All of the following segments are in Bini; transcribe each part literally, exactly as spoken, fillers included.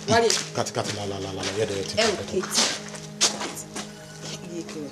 Wari. Kati, kati, la, la, la, la, la, yeah, yeah, yeah, yeah. Ẹ o, Keti. Iye kẹrẹ.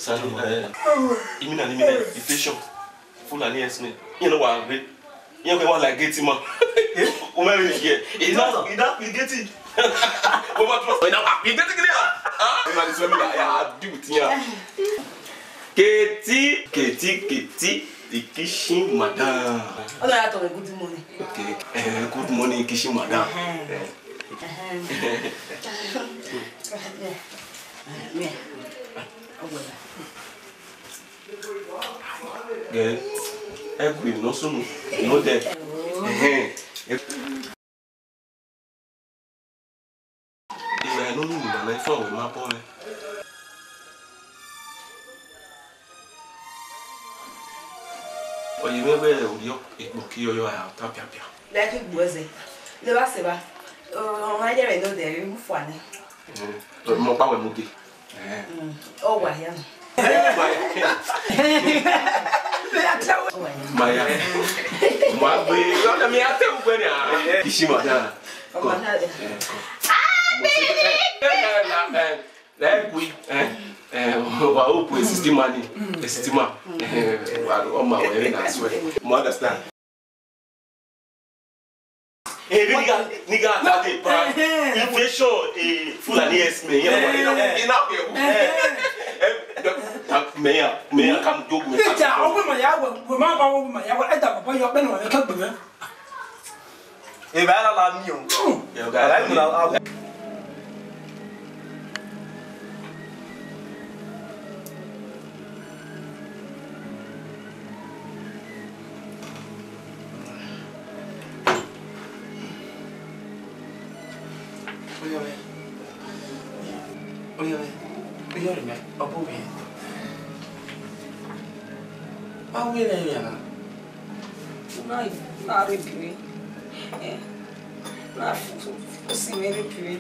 Sani, eh, imina ni imina, inflation, Fulani herdsmen. Iran nọ wa gbe. Iran kẹ wa like gate man. O ma rẹn ye. Enough, enough with gate. Wẹ ma trust enough with gate kini. Ah, ima ni so mi la, ya deal with yan. Keti, Keti, Keti, the kitchen madam. Ọ na ya tọrọ good morning. Okay, eh, good morning, kitchen madam. Eh. Gẹ, ẹ kue ne ọ sunu, ne ọ dẹ. Ẹhẹn. Ẹ ne unu na na ifuẹn wẹ ma bọ mwẹ. Ọ ye mwẹ wẹ orhiọn ekpo ki yọyọ a ta piapia. Lẹ ki gbuẹ zẹ. Lẹ vba sẹ evba. Ọmwa ye vbe ne ọ dẹ re mu fua nẹ. Mọ ọkpa wẹ mu dee. Ọ wa hia. Maya. Ma gbe, ọna mi a te ugbẹ ni a. Ishi ma da. Ọ ma da. Ẹ gui, ẹ, ẹ, wa hope a sixty man ni, a sixty man. Ẹ, wa, ọ ma wẹ na swear. You understand? Eh, nigga, nigga, that dey bad. Inflation, eh, Fulani herdsmen. You know what? You know, you know, eh, eh, mayor, mayor, come do me. Teacher, ọgbẹ ma ya wẹ, wẹ ma ba ọgbẹ ma ya wẹ, ẹ da baba yọ, bẹẹ ni wẹ kẹ gbẹ. Evba la la mi o. Evba la mi. Oya mwẹ. Oya mwẹ. Oya mwẹ. Ọ bu mwẹ. A wẹ nẹ ya na. Na, na rape mwẹ. Eh, na force mwẹ rape mwẹ.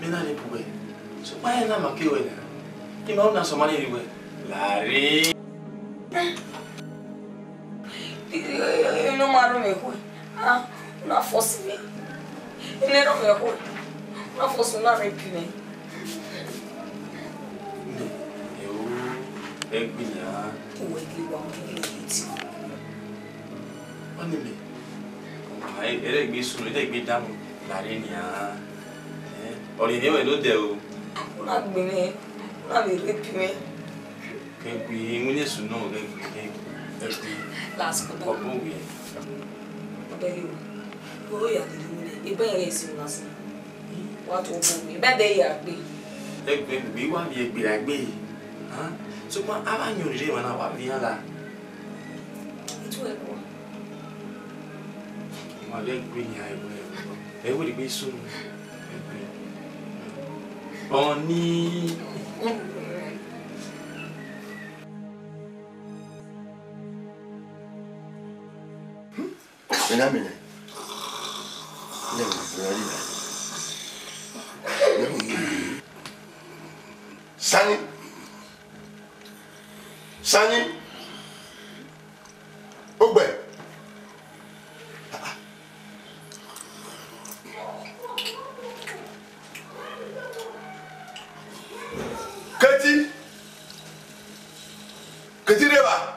Mẹ na rape wẹ. Sokpan ẹre na ma ke wẹ na. I ma ru na sẹ ọmwa ni rhie wẹ. Larre. I, I, I, I no ma rhie mwẹ khuẹ. Ah, na force mwẹ. I ne rhie mwẹ khuẹ. Na force mwẹ, na rape mwẹ. Nẹ, ẹ o, ẹ gbe nian. Uwẹ ghi wa mu ẹre tie. Ọni mẹ, ọma, ẹ, ẹrẹgbe sunu, ẹrẹgbe danmwẹ, larre nian. Ẹ, ọrẹn ne wẹ ne odẹ o. U na gbe mwẹ, u na vbe rape mwẹ. Kẹ gbe, iwinna esu nọ, kẹ gbe, kẹ gbe. Last quarter. Ọ bu wẹ. Ọ bẹghe o. Oro ya dede iwinna, ebe ẹre si na si. Wa to bu wẹ. Ebe ẹdẹ ya gbe. Ẹgbẹ gbe wa vbiẹ gbe ra gbe. Hàn? Sokpan a wa yọn rre emwa na wa vbe iran la. Itu ẹkua. Ma vbe gbe yan ẹvbo ẹvbo. Ẹvbo degbe sunu. Ọni. Mẹ na mẹ nẹ. Nẹ, mẹ na ri na. Sani. Sani. Ogbẹ. Keti. Keti rre evba.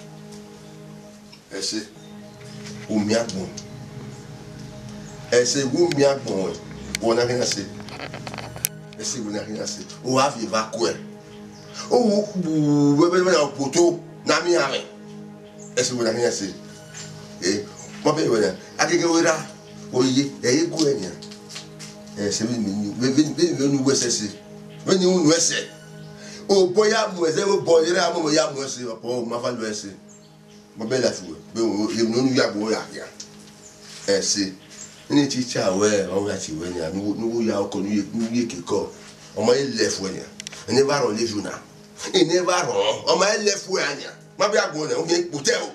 Ẹse, u miẹn agbọn. Ẹse, u miẹn agbọn, wẹ na khian sẹ. Ẹse, wẹ na khian sẹ. U gha viọ eva kuẹ. U vbe vbe vbe opoto na miẹn amwẹ. Ẹse, wẹ na khian sẹ. Eh, ma bẹghe wẹ na. Agege wẹ ra, oye, ẹ i gu ẹre nian. Ẹse, vbene vbene vbene unu wẹ sẹ ẹse. Vbene unu ẹse. Obọ ya mu ẹse, obọ ya mu, ya mu ẹse, obọ ma fa lu ẹse. Ma bẹghe life wẹ, vbene unu ya gbe ya khian. Ẹse. Eni teacher wẹ, ọ ya tie wẹ nian, ne u ya ọkọ, ne u ye kekọ. Ọ ma ye left wẹ nian. Eni vbe arọ leju na. Eni vbe arọ, ọ ma ye left wẹ nian. Ma bẹghe agbọn nẹ, u ye kpotẹ o.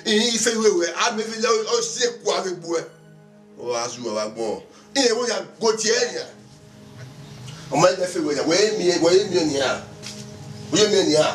Ife wẹ wẹ, a mẹ fi lẹ, ọ si eku avbe egbe uẹ. Ọ gha zu vbe agbọn. Irẹn vbe ya go tie ẹre nian. Ọ ma lẹ fe wẹ nian, wẹ i miẹn, wẹ i miẹn nian. Wẹ i miẹn nian.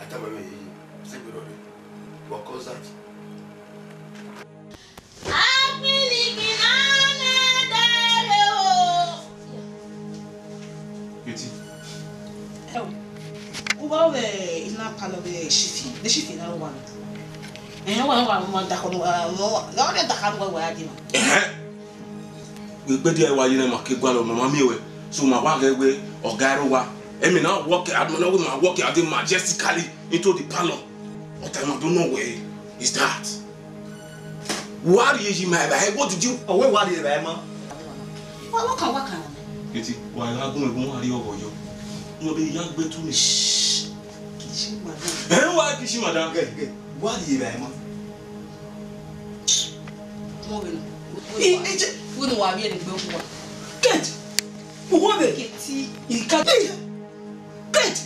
A tama mwẹ yeye, se gbe rrọọ rre. Wa call that. Akpiliki na nẹ dẹrẹ o. Keti. Ẹ o, u wa vbe ina palọ vbe shifi, ne shifi na wa. Ẹhẹn, wa, wa, wa dakọ nu, wa, wa, wa, wa dakọ nu wa, wa ya dima. Ẹhẹn. Vbe egbe dia wa ye ne ma ke gualọ, ma ma miẹn wẹ. So ma wa ghẹ wẹ, ọga ẹre wa. Ẹmẹ na work, aduma na wẹ ma work out majestically into the parlor. Ọta ma do nọ wẹ, is that? Wa rhie yi ma evba hẹ, what did you? Ọwẹ wa rhie evba ma. Wa, wa kan, wa kan. Keti, wa gha gun ẹgun wa rhie ọghọ yọ. Nọ be ya gbe tu ni. Shh. Kisi madam. Ẹ wa kisi madam. Gẹ, gẹ. Wa rhie evba ma. Mo vbe no. I, I je- Wo no wa vbe ne gbe wa. Keti. Uwa vbe. Keti. I ka. Keti.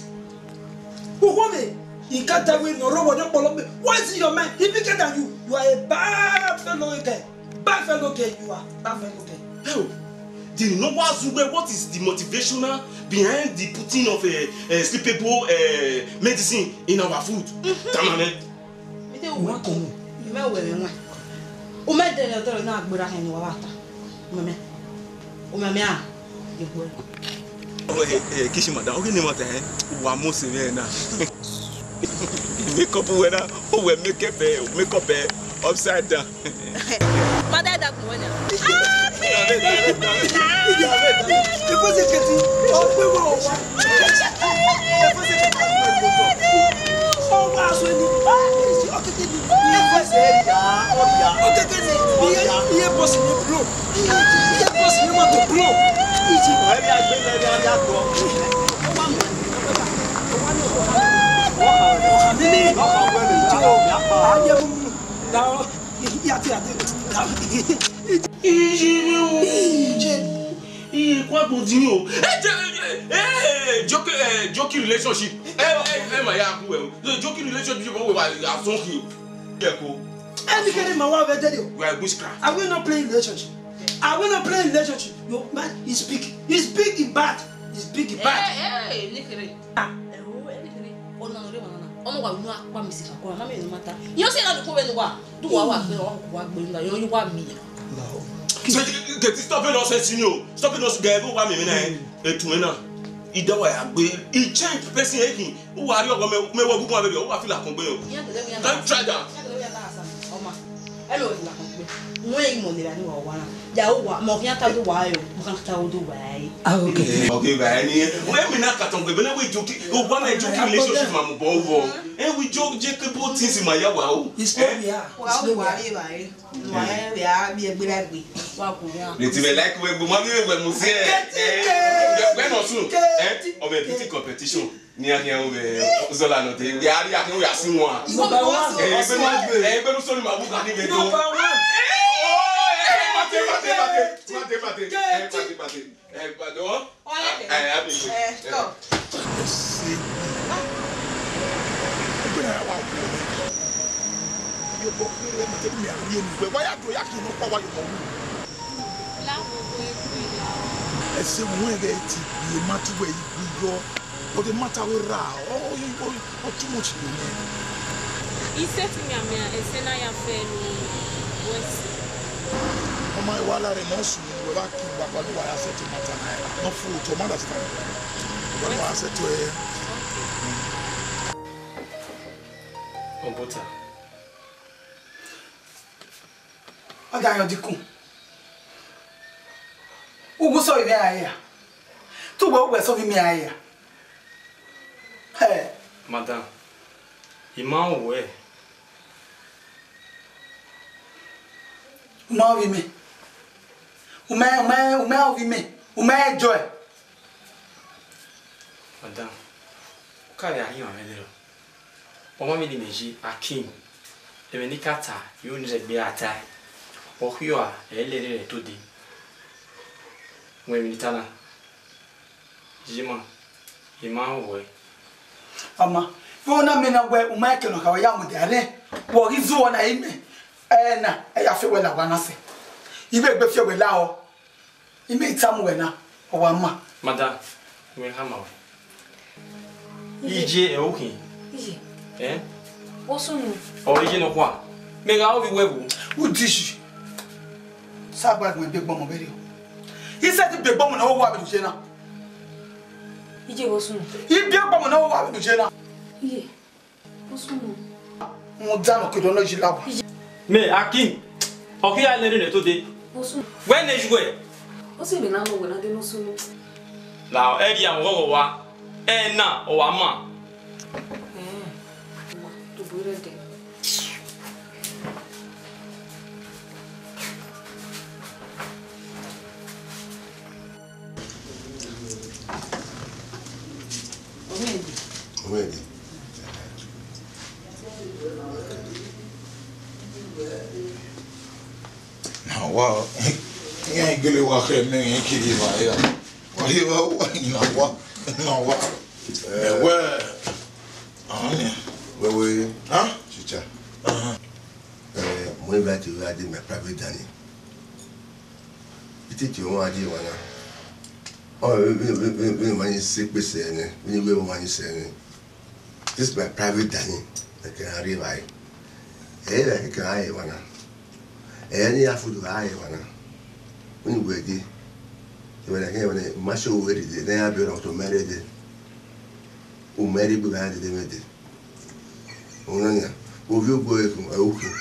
He can't tell me no road, no follow me. What is in your mind? He bigger than you. You are a bad fellow girl. Bad fellow girl you are. Bad fellow girl. Hell, the no was where what is the motivational behind the putting of a, a sleepable uh, medicine in our food? Tamam. Mete uwe. Uwa kọmọ. Mẹ wẹ mẹ wan. U mẹ dẹ ne ọtọ na gbera hẹn ne uwa vbe ta. U mẹ mẹ. U mẹ mẹ a. Ye gbe. Oh, eh, eh, kishi madam. Okay, ni mata eh. Uwa mo se vbe na. Make up wẹ na. O wẹ make up eh, make up eh upside down. Mother, that one. Iye vbe o. Iye. Iye kua gbodi o. Eh, je-, eh, eh, joke, eh, joking relationship. Eh, eh, eh, ma ya ku ẹ o. Joking relationship o wa azọn khin. Kẹko. Ẹnikẹ́ni ma wa vẹ dẹ́dẹ́ o. You are a witchcraft. Are we not playing relationship? Are we not playing relationship? Your man is big. He's big in bad. He's big in bad. Eh, eh, eh, nikere. Ah. Eh, oh, eh, nikere. Ọna nọ rre emwa na. Ọmọ wa unu akpa mi si kakọ, ma mi enu mata. Yo se na du ko vbe nu wa. Du wa wa gbe, wa wa gbe na. Yo, yo wa mi ya. So, get, stop it nonsense, you know. Stop it nonsense, guy. Wa mi mi na. E tu na. I da wa ya gbe. I change person, eh, kin. U wa ri ọghọ mẹ, mẹ wẹ gu gun avbe, u wa feel akongbe yo. Don't try that. Ọma, ẹ lọ la akongbe. Wẹ imọ lera ni wa wa na. Ya u wa, mọ khian ta do wa yo, mọ khian ta do wa e. Ah, okay. Okay, ba ni. Wẹ mi na katongbe, bene we joke, u wa na joke relationship ma mu bo wo. Eh, we joke, joke about things in my yawa o. It's what we are. Wa o wa re ba re. Wa e, wa bi egbe ra gbe. Wa ku ya. Ni ti me like we gbe, ma bi we gbe mu se. Eh, we no soon. Eh, o be pity competition. Ni a khian vbe zọla nọ te, ya ri a khian ya si wan. Number one. Eh, ebe nu, eh, ebe nu sọni ma bu ka ni vbe do. Number one. Eh, oh, eh, mate, mate, mate. Mate, mate. Eh, mate, mate. Eh, pardon. Eh, abi. Eh, stop. Ese. Ebe na wa wo. Yo bo kere mate mi a ri emi. Wa ya do ya ki no pa wa yo mo. La wo egbe la. Ese mu ẹ ghe ti ye ma tu wẹ igbe yọ. But the matter we ra, oh, oh, oh, oh, too much in there. I sẹtin mianmian ẹse ne a ya fẹ ne uwẹ si. Ọma, I wa la rre ne ọ sunu, wẹ vba ki wa kpa ne uwa ya settle matter na, no fool, to understand. Wẹ wa settle ẹ. Ọbota. Ọ da yan dikun. Ugu sọ ivẹ a ya. Tu wẹ uwẹ sọ vi mi a ya. Hẹ. Madam, I ma rẹn uwẹ. U ma rẹn ovbi mẹ. U ma, u ma, u ma rẹn ovbi mẹ. U ma rẹn ẹjọ ẹ. Madam, u ka rhie ahiẹn mwẹ nẹ rọ. Ọmọ mwẹ ne imẹ ye, Akim, ẹmwẹ ne I ka ta, I ru ne I zẹgbe ra tae. Ọ khiọa, ẹ i lele rẹ to dee. Wẹ emwi ne I ta na, Jima, I ma rẹn uwẹ. Ọma, vbe ọna mẹ na wẹ u ma rẹn kẹ ne ọ kha wẹ ya mudia rẹn, wẹ ọ ghi zẹ uwẹ na imẹ, ẹre na, ẹ ya fe wẹ la owa na sẹ. I vbe egbe fi wẹ la ọ. Imẹ i tama uwẹ na, ọ wa ma. Madam, wẹ khama wẹ. Iye. Iye ẹ u khin. Iye. Eh? Vbọ sunu? Ọ iye nọkhua. Mẹ gha ovbi wẹ vbo? Udishi. Sa gba gun ebe gbọmọ vberriọ. I sẹtin be gbọmọ na, ọ wa vbe iye na. Iye vbọ sunu? I be gbọmọ na, ọ wa vbe iye na. Iye. Vbọ sunu? Mo da nọ kedo nọ yi la wa. Mẹ, Akim, ọ khian lele rẹ to dee. Vbọ sunu? Wẹ ne yu ẹ. Ọ sẹ mẹ na nọ wẹ na de ne ọ sunu. La, ẹ rhie aghọghọ wa, ẹ na, ọ wa ma. Ẹn, wa, to bu rẹ dẹ. Ọmọ ẹdẹ. Ọmọ ẹdẹ. Na wa, iran gele wa khe ne iran kiri va ya. Wa ye va wa, na wa, na wa. Ẹwẹ, ọni. Invite you, I did my private dining. Iti ti ọmwa gha die emwa na. Ọ vbe, vbe, vbe, vbe, vbe emwa ni sẹ ekpe sẹ nẹ, vbe ni wẹ emwa ni sẹ nẹ. This is my private dining. Ẹ kẹ gha rri evbare. Ẹ i ra kẹkẹ gha re emwa na. Ẹ i ra ne I ra food gha re emwa na. Vbe ni wẹ dee. Emwa na kẹ emwa na, ma sẹ owẹ dede, ne a biẹ ọna, ọtọ mẹ rre dee. U mẹ rre egbe evbare dede mwẹ dee. Ọna nian, ovbi ogbẹn ẹre khin, ẹre u khin.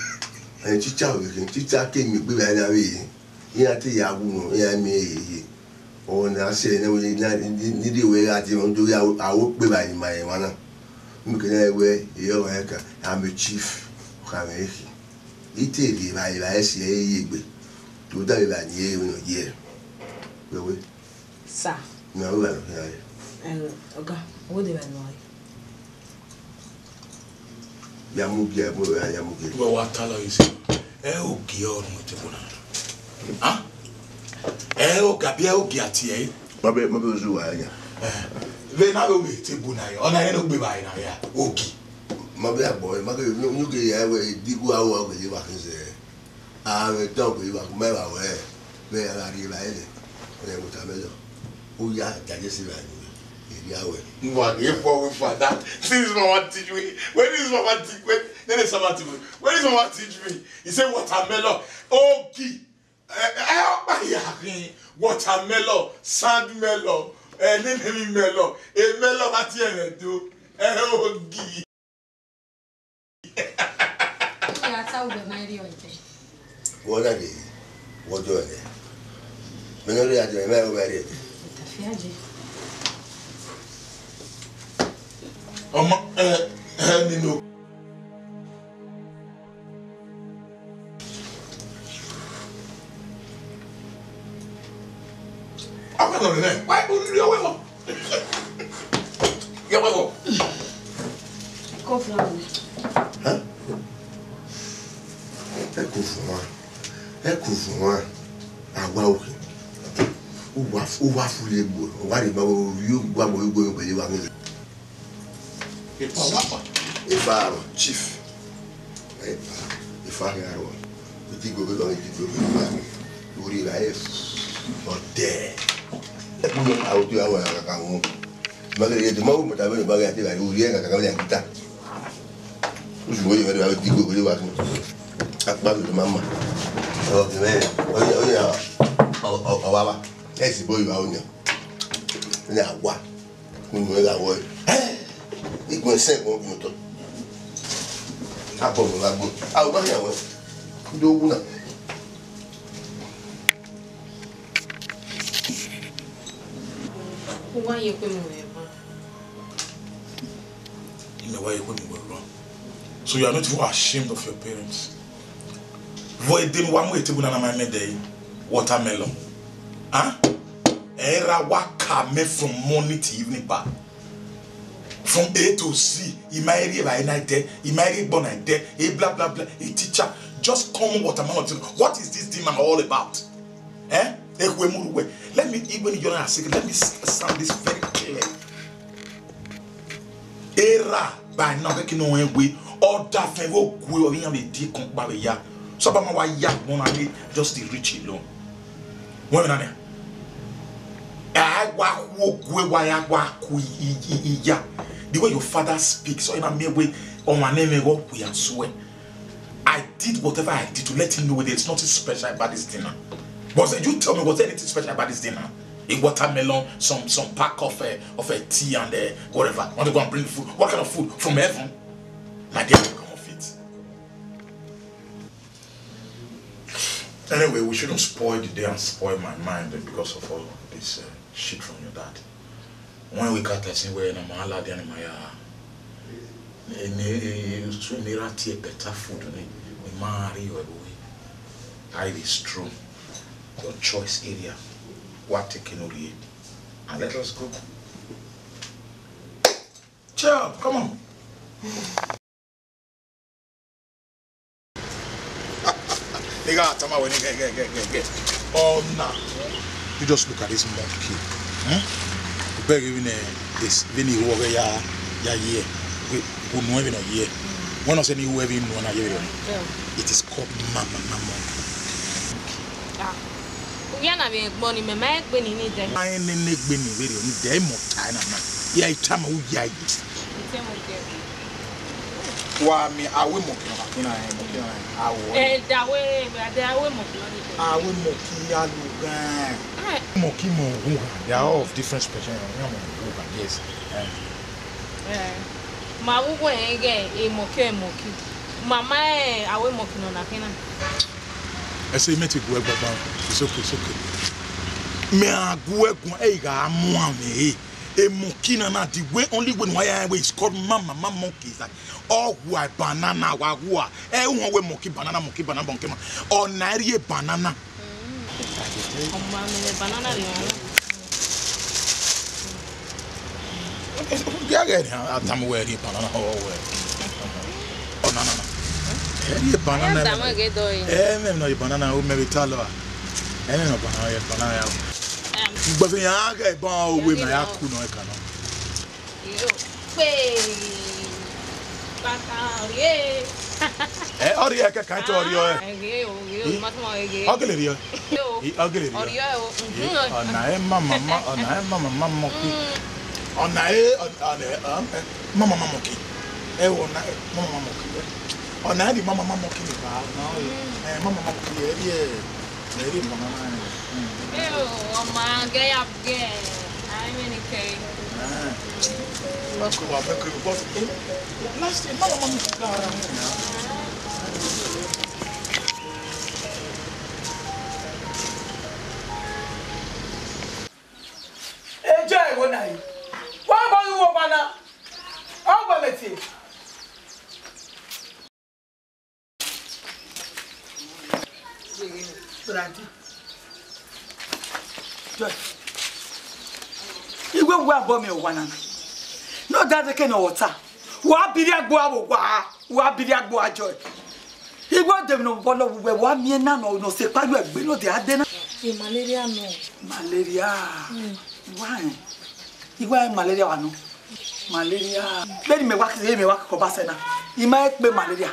Ẹ, teacher vbe khin, teacher ke miẹn egbe evbare na vbe re. Iran te ya wu nọ, iran miẹn ẹre ye. Ọna sẹ ne wẹ ne, ne, ne rhie wẹ gha tie emwa, do ya aro kpe evbare ni ma rẹn emwa na. Mẹ kẹ na wẹ, e ọghe ẹka, I'm a chief, ọ kha mwẹ ekhi. I te rhie evbare, evbare si ẹre ye egbe. To da vbe evbare ni ẹre vbe nọ ye. Wẹ wẹ. Sir. Na wẹ evbare nọ khian re. Em, Oga, wo de evbare nọ re. Ya mu gie, mu evbare, ya mu gie. Wẹ wa ta lọ isi. Ẹ ogie ọrọre table na. Ah? Ẹ ogie abi ẹ ogie a tie ẹre? Ma bẹ, ma bẹ ozu wa ya. Eh, vbe na vbe ogie table na yọ. Ọna rẹn ne ọ gbe evbare na ya. Ogie. Ma bẹ agbọn, ma bẹ, ne, ne u ghe ya wẹ, digu aro wa gele wa khin zẹ. A vbe dọgbe wa ma evba wẹ, vbe a gha rri evbare nẹ, ọ na watermelon. U ya digest evbare nuẹn, erriọ wẹ. Wa ghe for we father. This mama teach me. When this mama teach me, then this mama teach me. When this mama teach me, he say watermelon. Ogie. Eh, eh, ọkpa hia khin. Watermelon, sand melon, eh, nene mi melon. A melon ma tie ẹmwẹ do. Eh, ogie. Wẹ na ghe, wẹ dọlẹ. Mẹ ne ọ rre a dọlẹ, mẹ i ru vbe rre. Ọmọ, ẹ, ẹ, nino. Ọmọ nọ nẹ, wa ibu rhie ọwẹ mọ. Yọ wẹ wọ. Kọ fún wa. Hẹn? Ẹ kọ fún wa. Ẹ kọ fún wa. A wa okhin. U wa, u wa fu ye egbe. U wa rhie ma vbe ovbi ogbẹn, ovbi ogbẹn, ovbi ogbẹn ye wa nẹ. Epa wa pa. Epa aro, chief. Epa, epa ghi aro. Iti gogo lọ, iti gogo lọ. Uri ra ef. Ọdẹ. Ẹkún lọ, àwọn tí wọ́n wà kàkà wọn. Magere yẹ, tuma wo mọta bẹ́ẹ̀ ni bagẹ àti ìlàrí orí ẹ̀ kàkà bẹ́ẹ̀ ni àkúta. Oṣù wo yẹ fẹ́ lọ, àwọn tí gogo lè wà fún. Apá mi ló máa ma. Ọ̀rọ̀ kìí mẹ́rin. Ọyẹ, ọyẹ, ọ̀wá wa. Ẹ sì bọ́ ìwà òyìn. Ní àwa. Nínú ẹ̀ làwọ̀ ẹ̀. Igun ẹsẹ̀ ìwọ̀n ogun tọ̀. Abọ̀ mi wá gbọ́. A ò bá yà wọ́n. Ndé ogun náà. Uwa ye kwe mu ẹmwa. Ime wa ye kwe mu ẹmwa. So you are not even ashamed of your parents. Vbe edenu wa mu etable na na ma mẹ dẹ watermelon. Huh? Era wa ka mẹ from morning till evening ba. From A to Z, I ma rhie evbare na dẹ, I ma rhie egbe na dẹ, e bla bla bla, e teacher, just come watermelon. What is this demon all about? Eh? Ekhue mu ruẹ. Let me, even if you're not sick, let me s- sound this very clear. Era by now, keke no one way, or that thing will go or you have a deacon by ya. So, but my ya one, I need just the rich alone. Wẹ vbe na nia? A wa khu ogue wa ya wa ku i- i- i- iya. The way your father speaks, so in a mere way, ọmwa ne mwẹ ghe ọ kue, I swear. I did whatever I did to let him know there's nothing special about this dinner. Was it, you tell me, was there anything special about this dinner? A watermelon, some some pack of uh, of a tea and uh, whatever. Want to go and bring food? What kind of food? From heaven? My dear, come off it. Anyway, we shouldn't spoil the day and spoil my mind because of all this uh, shit from your dad. When we got us in where na ma la the animal ya, ne so ne ra tie better food ni, we ma ri o we. I is true. Your choice area. What taking on you? And let us go. Cheer up, come on. Nigga, tama we nigga, get, get, get, get. Oh, nah. You just look at this monkey. Hmm? You beg even uh, this, even you walk ya, ya here. We, we know even here. Wẹ nọ sẹ ne I ru ẹvbo inu na ye vberriọ ni? It is called mama mama. Ah. U ya na vbe gbọ ni, mẹ ma egbe ni ni dẹ. Ma rẹn nene egbe ni vberriọ ni dẹ, emọ ta na ma. Ya i tama u ya yi. Wa mi awe mọ kina kina, mọ kina awo. Eh, da we, da we mọ kina ni. Awe mọ ki ya lu gan. Mọ ki mọ wu gan. They are all of different species. Mọ wu gan, yes. Eh. Eh, ma vbe uwu ẹnrẹn ighẹ emọki emọki. Ma ma rẹn awe emọki nọ na khin na. Ẹse, mẹ te gu ẹre gbagba, it's okay, it's okay. Mẹ a gu ẹre guan, ẹ i gha mu amwẹ re. Emọki na na, the way, only way ne uwa ya rẹn wẹ is called mama, mama monkey is that ọ hua banana, wa hua. Ẹ i họn wẹ monkey banana, monkey banana, monkey ma. Ọ na rhie banana. Ọ ma mẹ banana rhie ọnrẹn. Ghẹ ghẹ ne a tama wẹ rhie banana, ọ wẹ. Ọ na na na. Ẹ rhie banana. Ẹ da mẹ ghe dọ yi. Ẹ mẹ nọ ye banana, o mẹ vbe ta lọ a. Ẹ mẹ nọ banana, ẹ banana ya. Gbẹfe ya ghẹ ban owe ma ya ku nọ ẹ ka nọ. Yo, pe. Baka, orie. Ẹ, ọ rhie ẹkẹ kan tọ rhie ọe. Eghe o, eghe o, ma tuma eghe. Ọ gele rhie ọe. Yo. I, ọ gele rhie ọe. Ọ rhie ọe o. I, mhm. Ọ na ẹ mama ma, ọ na ẹ mama ma monkey. Mm. Ọ na ẹ, ọ, ọ na ẹ, ọ, ẹ, mama ma monkey. Ẹ, ọ na ẹ mama ma monkey. Ẹ. Ọ na ẹ ni mama ma monkey ni ba. Ọ na ẹ, mm, ẹ, mama ma monkey ẹ rhie. Ẹ rhie mama ma. Mm. Ẹ o, ọ ma gẹ ya gẹ. Ai, mẹ ni kẹ. Ẹ. Wa mẹ kẹ, but, eh, last year, mama ma monkey ka ra mu ya. Eje ẹvbo na yi. Wa bọ ghi wo ọmwa na. Ọ gbẹmwẹ tie. Brother. Joy. Iwe wa bọ mẹ owa na. No da de ke no water. Wa biri agbo avo wa. Wa biri agbo a Joy. Iwe de no bọ lọ wẹ wa miẹn na nọ, nọ se pa yọ egbe no de ade na. E malaria nọ. Malaria. Mm. Why? Iwe malaria wa nọ. Malaria. Vbene imẹ wa kere, imẹ wa kọkọ ba sẹ na. I ma kpe malaria.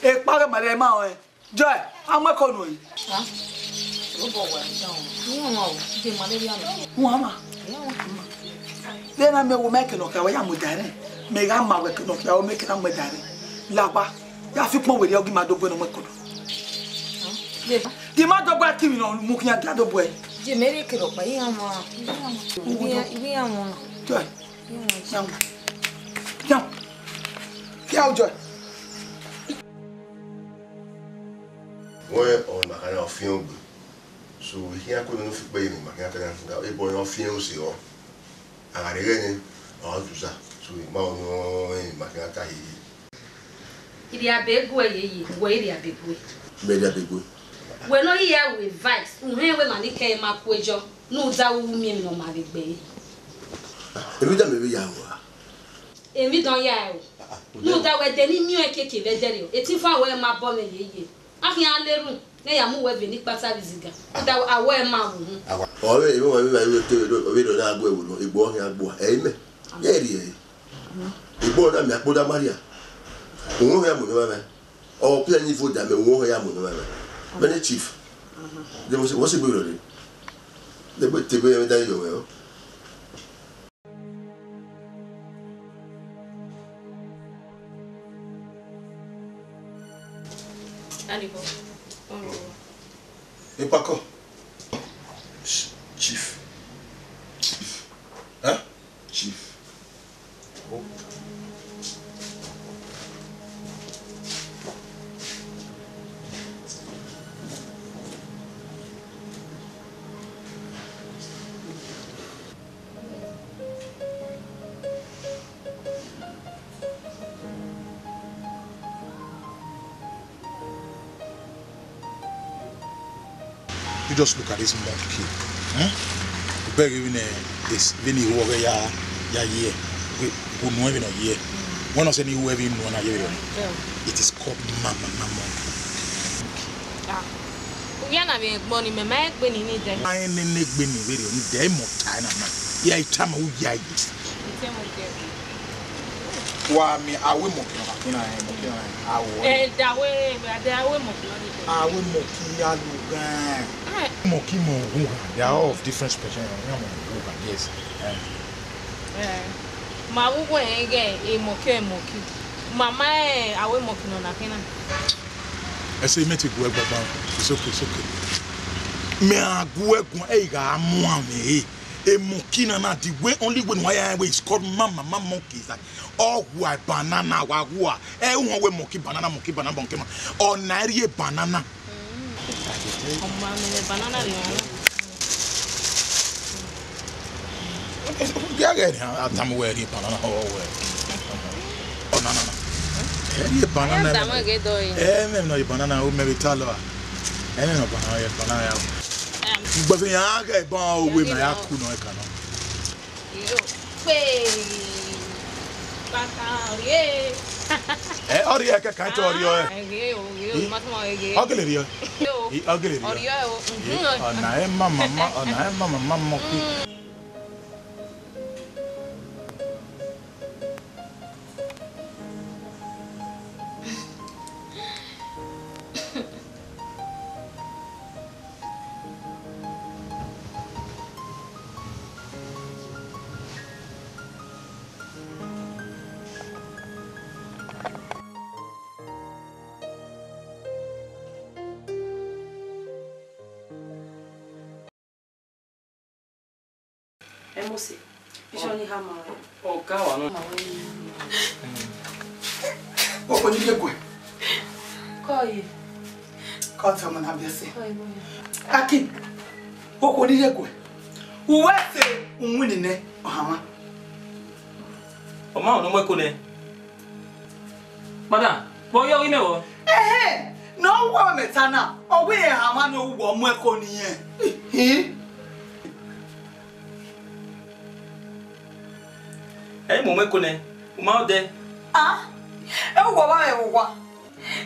Ekpa ghe malaria ma ọnrẹn. Joy, a mu ẹko nuẹn. Ah, obọ wa dan o. Iran wa o, de malaria nọ. Wọn ma. Iran wa ma. Vbene mẹ wo mẹ ke nọ kha, wa ya mu da rẹn. Mẹ gha ma wẹ ke nọ kha, o mẹ ke na mu da rẹn. La wa. Ya fi kpọn were ọghe ima do gbe ne ọ mu ẹko do. Ah, ye. Ghi ma do gba ki mi nọ mu khian da do bu ẹ. Je mẹ rhie kere ọkpa, iran wa. Iran wa. Iran wa. Joy. Iran wa. Iran. Iran. Kia o Joy. Wẹ ọ ma kana ọ fian ogbe. So, ikhian ko nene fi kpe ye emwi ma khian kana, ebo ọ fian use ọ. A gha rhe ghẹ nẹ, ọ tusa. So, ma ọ nọ emwi ma khian ta hihi. Irriabegue yeye, wẹ Irriabegue. Mẹ Irriabegue. Wẹ ne ọ yi ya ru advice, uhẹn wẹ ma ni kẹ ma ku ejọ, ne u da ru miẹn emwi ne ọ ma vbe gbe ẹre. Emwi da mẹ vbe ya ru a? Emwi da ọ ya ru. Ne u da wẹ de ne I miẹn ọẹn keke vbe ẹdẹrriọ, etinfan wẹ ma bọ mwẹ yeye. A khian na erhunmwu ne ya mu wẹ vbe eni kpata vbe izigan. Uda awẹ ma vbe uhunmwu. Ọ vbe, ọ vbe, ọ vbe, ọ vbe, ọ vbe rhie na gu ẹvbo nọ, egbe ọ khian gbe ua, ẹ i mẹ. Ye rhie ẹre. Egbe ọ na miẹn akpo da Maria. Uhunmwu ya mu ne ọmwa mwẹ. Ọ pian ni vo da mẹ, uhunmwu ya mu ne ọmwa mwẹ. Mẹ ne chief. De mo se, wọ se gbe rhie. De gbe te gbe da yo wẹ o. Ipakọ. Ch-, chief. Chief. Huh? Chief. Oh. You just look at this monkey. Hmm? You beg even a this vini who over ya ya ye. We who know even a year. When I say you even know na ye. It is called mama mama monkey. Ah. Uya na vbe egbe ni, mẹ ma egbe ni ni dẹ. Ma ne ne egbe ni vbe rhie ni dẹ, emọ ta na ma. Ya i tama u ya yi. Ite mo ke. Wa miẹn, a wẹ monkey nọ na khin na, eh, monkey nọ na, a wẹ. Eh, da wẹ, da wẹ monkey nọ ni. A wẹ monkey ya lu gan. Eh. Monkey mẹ oghughan, they are all of different species, iran mẹ oghughan, yes. Eh. Eh. Ma vbe uwu ẹnrẹn ighẹ e monkey, e monkey. Ma ma, eh, a wẹ monkey nọ na khin na. Ẹse mẹ te gu ẹre gbagba, it's okay, it's okay. Mẹ a gu ẹre guan, ẹ i gha mu amwẹ re. A monkey nana, the way, only way ne uwa ya rẹn wẹ is called mama, mama monkey. Is like, ọ hua banana, wa hua. Ẹ i họn wẹ monkey banana, monkey banana, monkey man. Ọ na rhie banana. Ọ ma mẹ banana rhie banana. Ya ghẹ ni a tama wẹ rhie banana, ọ wẹ. Ọ na na na. Ẹ rhie banana. Ẹ tama ghe do yi. Ẹ mẹ nọ rhie banana, o mẹ vbe ta lọ a. Ẹ mẹ nọ banana, ẹ banana ya. Gbẹsẹ yan ghe ban owe na ya ku nọ ẹkan nọ. Yo, pe. Baka, ye. Ẹ, ọ rhie ẹkẹ kan te ọ rhie ọe. Ẹ ghe o, ghe o, ma tuma ẹ ghe. Ọ gele rhie ọe. Yo. Ẹ, ọ gele rhie ọe. Ọ rhie ọe o. Ẹ, ọna ẹ ma mama, ọna ẹ ma mama monkey. Ẹ Mosi, iṣẹ ọni ha ma wẹ. Ọ ka wa nọ. Ma wẹ. Okhuo ni ye guẹ. Kọ ye. Kọ tẹ ọmọ na biẹ sẹ. Kọ ye, kọ ye. Aki, okhuo ni ye guẹ. Uwẹ sẹ uwinna nẹ, ọ hama. Ọ ma họn ne ọ mu ẹko nẹ. Madam, vbe ọ yọ ghi mẹ vbọ? Ẹhẹn, ne ọ wu mẹ ta na, ọ wẹ irẹn hama ne ọ wu wẹ ọ mu ẹko ne irẹn. Ihin. Ẹ i mu ẹko nẹ, u ma odẹ. Ah, ẹ wu wẹ ọmwa mwẹ vbe owa.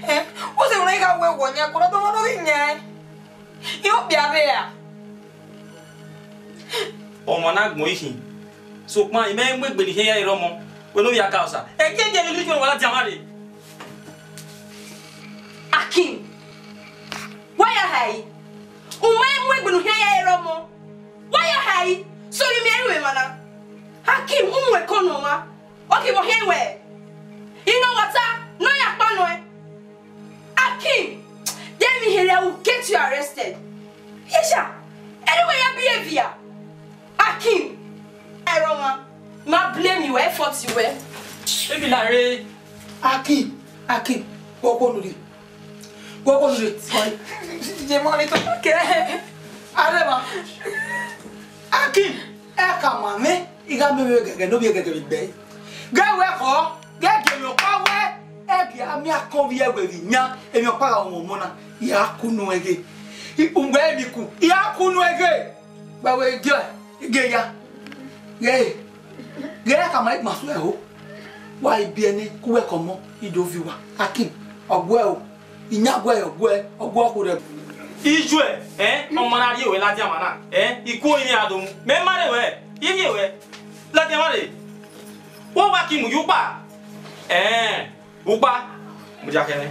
Eh, u sẹ wẹ ne I gha wẹ wọ yan ẹko, ne ọ dọmọ ne ọ ghi yan. I okpia rre ra? Ọmwa na gbẹn ikhin, sokpan imẹ mu egbe ne I khian ya rre ọmọ, wẹ ne ovbi a ka osa. Ẹgiẹgiẹ ne u wa ladian mwa rre. Akim, wa ya hae? U ma mu egbe ne u khian ya rre ọmọ, wa ya hae? So, ghi miẹn ru emwa na. Akim, u mu ẹko ne ọmwa, ọ ghi vbe ọ khian wẹ, I nọ wa ta, ne ọ ya kpa nọ ẹn. Akim, get me here, I will get you arrested. Yes, sir. Anyway, your behavior. Akim, I don't want. Ma blame you, I fault you, eh? Baby, Larry. Akim, Akim, go go nuri. Go go nuri. Sorry. Je mo ni to ke. Arẹma. Akim, ẹ ka ma mwẹ. I gha miẹn ovbi ẹgẹgẹ ne ovbi ẹgẹgẹ vbe gbe ẹre. Ghẹ wẹ khọ, ghẹ gie emwi ọkpa wẹ, ẹ gie a miẹn akọn vbe ẹvbo emwi yan, emwi ọkpa gha wọn ọmọ na, I ra kunu ẹghe. Ugbẹn emwi ku, I ra kunu ẹghe. Gba wẹ gie, gie ya. Ghẹ, ghẹ ka ma igban suẹ ho. Wa i biẹ nẹ, ku wẹ ke ọmọ, I do viọ uwa. Akim, ọ guẹ o. Iyan guẹ, ọ guẹ, ọ guẹ ọkhorhẹ. Ijuẹ, ẹ, ọmọ na rhie ruẹ ladian mwa na, ẹ, I ku orinmwi ra do mu. Mẹ ma rre ruẹ, I rhie ruẹ ladian mwa rre. Wẹ wa ki mu ye ukpa. Ẹ, ukpa, mudia khẹ mwẹ.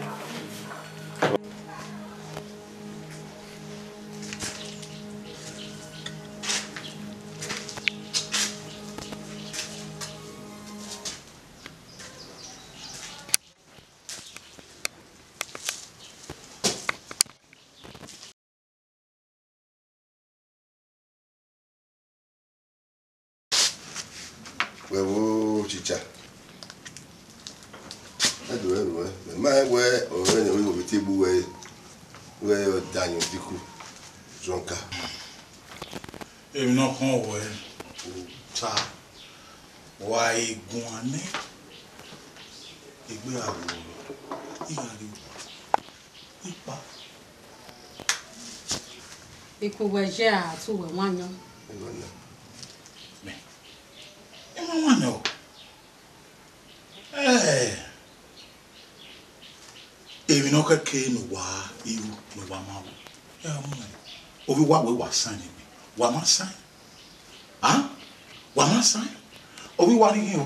Wẹ vbo, teacher? Ẹ do ẹre ruẹ, mẹ ma rẹn wẹ ọrọre ne ọ vbe tie egbe uwẹ re, wẹ ọ da yan odikun zọnka. Emwi ne ọ khọn wẹ ta, wa i guan nẹ, egbe gha vbe oro, I gha rrie ikpa. Ikun wẹ ye a tu wẹ wan yan. Mẹ, I ma wan nẹ o. Eh, emwi ne ọ kẹke ne uwa i ru ne uwa ma ru, ẹ mu nẹ. Ovbi uwa wẹ wa saẹn ne egbe, wa ma saẹn. A? Wa ma saẹn. Ovbi uwa ni hin o.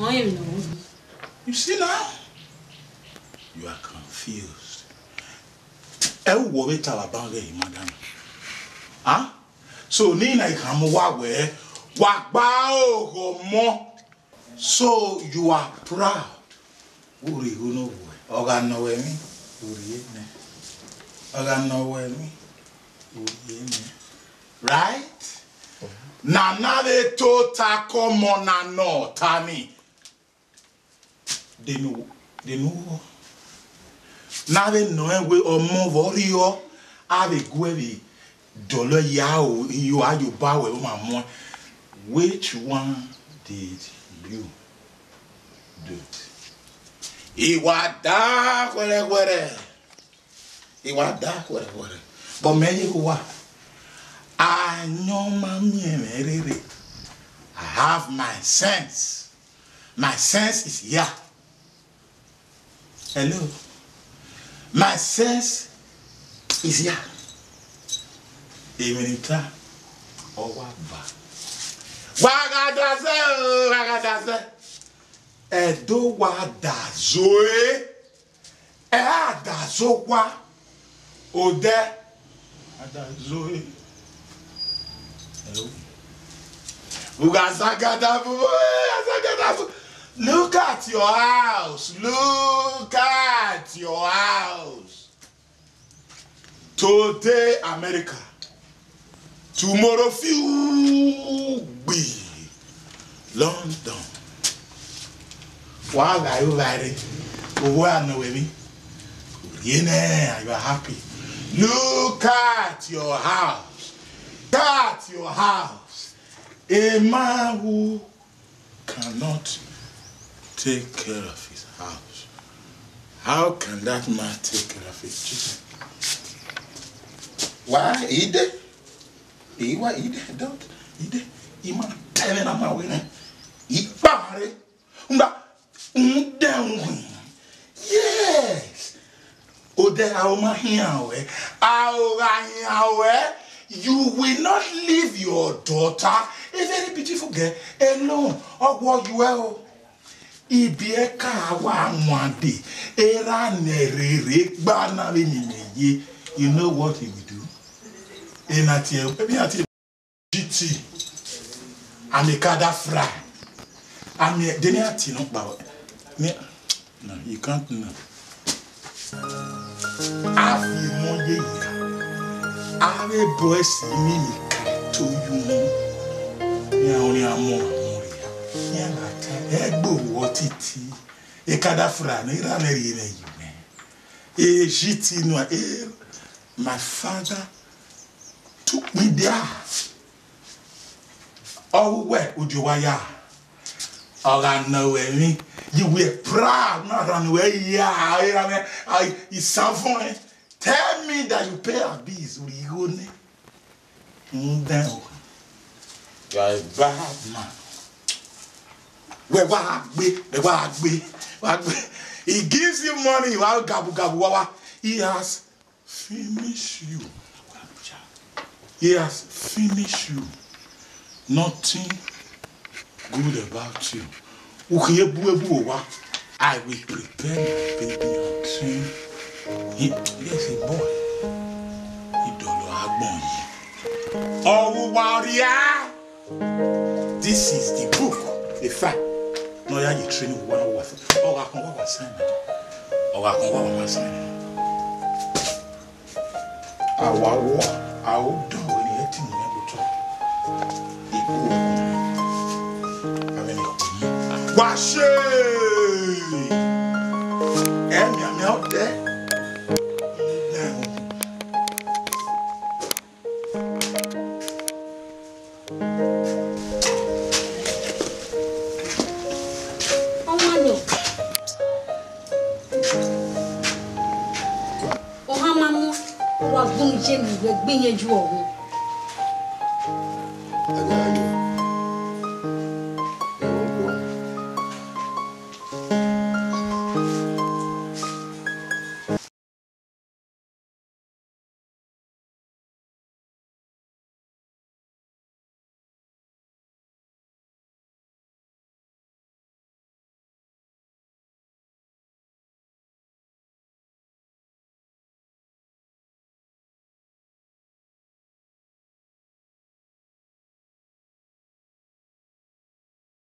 họn emwi ne ọ ru. You see now? You are confused. Ẹ u wọ vbe ta vbe aban ghe madam? Huh? So, ne I na khama uwa wẹẹ, wa gba oghọ ọmọ. So, you are proud. Vbe u rhie igho ne ovbuẹ? Ọ gha nọ wẹ emwi, u rhie nẹ. Ọ gha nọ wẹ emwi, u rhie nẹ. Right? Na na vbe tota ke ọmọ na nọ ọta ni. Denu, denu, na vbe nọ rẹn wẹẹ ọmọ vbe ọ rriọ, a vbe gu ẹe vbe dọlọ ya o, iyo, a yo ba wẹ ma muẹn. Which one did you do? I wa da khuẹrhẹkhuẹrhẹ. I wa da khuẹrhẹkhuẹrhẹ. But mẹ ye uwa, ayọn ma miẹn mwẹ rere. I have my sense. My sense is here. Hello? My sense is here. Emwi ne I ta, ọ wa ba. Wa gha da zẹ o, wa gha da zẹ. Ẹdo wa da zoe. Ẹ a da zo owa, odẹ, a da zoe. Hello? Ugha zagadavu, eh, zagadavu. Look at your house. Look at your house. Today, America. Tomorrow, fiu gbi, London. Wa gha yo vba rre, owa nọ wẹ emwi. Rhie nẹ, you are happy. Look at your house. Look at your house. A man who cannot take care of his house. How can that man take care of his children? Why? He did. He wa, he did. Don't. He did. He man tell me that man when he kpare. Unda, unda, uhin. Yes. Odẹ, a o ma hian ruẹ, a o gha hian ruẹ, you will not leave your daughter, a very beautiful girl, alone. Ọ wọ yuẹ o. Ibiẹka wa wan de, erha ne rere gba na vbe ni mẹ ye. You know what he will do? Ena tie, maybe I tie. G T, I'm a kada fry. I'm a, then I tell you, no, you can't know. A fi mọ ye ya. A vbe bọ ẹse mimi ka to yu mọ. Iran ọnii a mọ amọ rhia. Iran gha ta ẹgbe oruọ titi. Ekada fura ne I ra mwẹ rhie mwẹ ye mwẹ. E G T nua, eh, my father took me there. Ọ ru wẹ, u die owa ya. Ọ gha nọ ruẹ emwi, you were proud, na rhan ruẹ ya, erha mwẹ, a, isanvọn. Tell me that you pay her bills, u rhie igho nẹ. Rhunmwuda ẹre, you are a bad man. Wẹ wa gbe, wẹ wa gbe, wa gbe. He gives you money, wa gabugabu, wa wa. He has finished you. He has finished you. Nothing good about you. Ukhin ebu ebu owa. I will prepare my baby and train him. Yes, a boy. Idọlọ agbọn yi. Ọvbuwa ọrria. This is the book. The fact. No, ya ye train wa wa. Ọ gha kọn wa wa sign. Ọ gha kọn wa wa sign. A wa wọ, a o dọn wẹ ne irẹn tini mwẹ vbe otọ. Ikun okun. Avbe ne ikun yi. Wa ṣe! Ẹmianmian odẹ. Ọmwa nọ, ọ hama mu, wa gbunu ye ne uwẹ gbe iyẹn ju ọvbu.